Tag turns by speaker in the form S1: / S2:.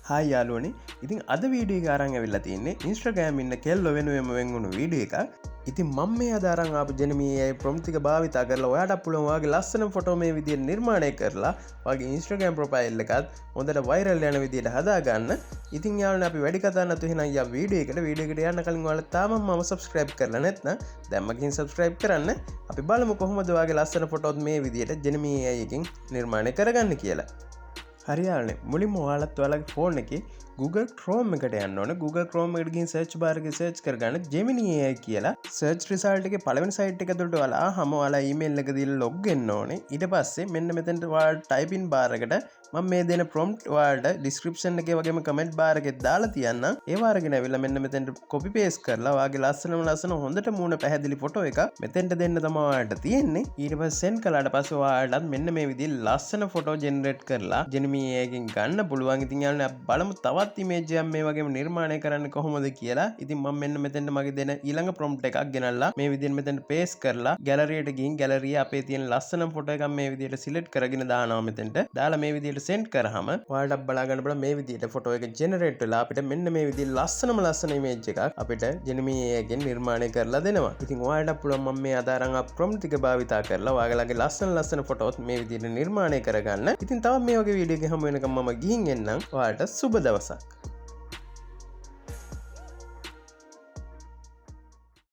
S1: Hi යාළුවනේ, ඉතින් අද වීඩියෝ එක අරන් ඇවිල්ලා තින්නේ Instagram ඉන්න කෙල්ලෝ වෙනුවෙන්ම වෙන් වුණු වීඩියෝ එකක්. ඉතින් මම මේ අද අරන් ආපු Gemini AI prompt එක භාවිතා කරලා ඔයාටත් පුළුවන් ඔයාගේ ලස්සනම ෆොටෝ මේ විදියට නිර්මාණය කරලා ඔයාගේ Instagram profile එකත් හොඳට වෛරල් යන විදියට හදාගන්න. ඉතින් යාළුවනේ, අපි වැඩි කතා නැතුව එහෙනම් යමු වීඩියෝ එකට. වීඩියෝ එකට යන්න කලින් ඔයාලා තාමත් මම subscribe කරලා නැත්නම් දැන්ම ගිහින් subscribe කරන්න. අපි බලමු කොහොමද ඔයාගේ ලස්සන ෆොටෝත් මේ විදියට Gemini AI එකකින් නිර්මාණය කරගන්න කියලා. හරි යාළුවනේ, මුලින්ම ඔයාලත් ඔයාලගේ ෆෝන් එකේ Google Chrome එකට යන්න ඕන. Google Chrome එකට ගිහින් සර්ච් බාර් එකේ සර්ච් කරගන්න Gemini AI කියලා. සර්ච් රිසල්ට් එකේ පළවෙනි සයිට් එක ඇතුළට ඔයාලා ආවම ඔයාලා ඊමේල් එක දීලා ලොග් වෙන්න ඕනේ. ඊට පස්සේ මෙන්න මෙතනට ඔයාලා ටයිපින් බාර් එකට මම මේ දෙන ප්‍රොම්ප්ට් ඔයාලට ඩිස්ක්‍රිප්ෂන් එකේ වගේම කමෙන්ට් බාර් එකේ දාලා තියන්නම්. ඒවා අරගෙන ඇවිල්ලා මෙන්න මෙතනට කොපි පේස්ට් කරලා ඔයාගේ ලස්සනම ලස්සන හොඳට මූණ පැහැදිලි ෆොටෝ එකක් මෙතෙන්ට දෙන්න තමයි ඔයාලට තියෙන්නේ. ඊට පස්සේ සෙන්ඩ් කළාට පස්සේ ඔයාලටත් මෙන්න මේ විදිහේ ලස්සන ෆොටෝ ජෙනරේට් කරලා Gemini AI එකෙන් ගන්න පුළුවන්. ඉතින් යාළුවනේ, අපි බලමු තවත් ඉමේජ් එකක් මේ වගේම නිර්මාණය කරන්න කොහොමද කියලා. ඉතින් මම මෙන්න මෙතෙන්ට මගේ දෙන ඊළඟ ප්‍රොම්ප්ට් එකක් ගෙනල්ලා මේ විදිහට මෙතෙන්ට පේස්ට් කරලා ගැලරියට ගිහින් ගැලරිය අපේ තියෙන ලස්සනම ෆොටෝ එකක් මේ විදිහට සිලෙක්ට් කරගෙන දානවා මෙතෙන්ට. දාලා මේ විදිහට සෙන්ඩ් කරාම ඔයාලට බලා ගන්න පුළුවන් මේ විදිහට ෆොටෝ එක ජෙනරේට් වෙලා අපිට මෙන්න මේ විදිහට ලස්සනම ලස්සන ඉමේජ් එකක් අපිට Gemini AI එකෙන් නිර්මාණය කරලා දෙනවා. ඉතින් ඔයාලට පුළුවන් මම මේ අද අරන් ආපු ප්‍රොම්ප්ට් ටික භාවිතා කරලා ඔයාලගේ ලස්සන ලස්සන ෆොටෝත් මේ විදිහට නිර්මාණය කරගන්න. ඉතින් තවත් මේ වගේ වීඩියෝ එකක් හමු වෙනකම් මම ගිහින් එන්නම්. ඔයාලට සුබ දවසක්.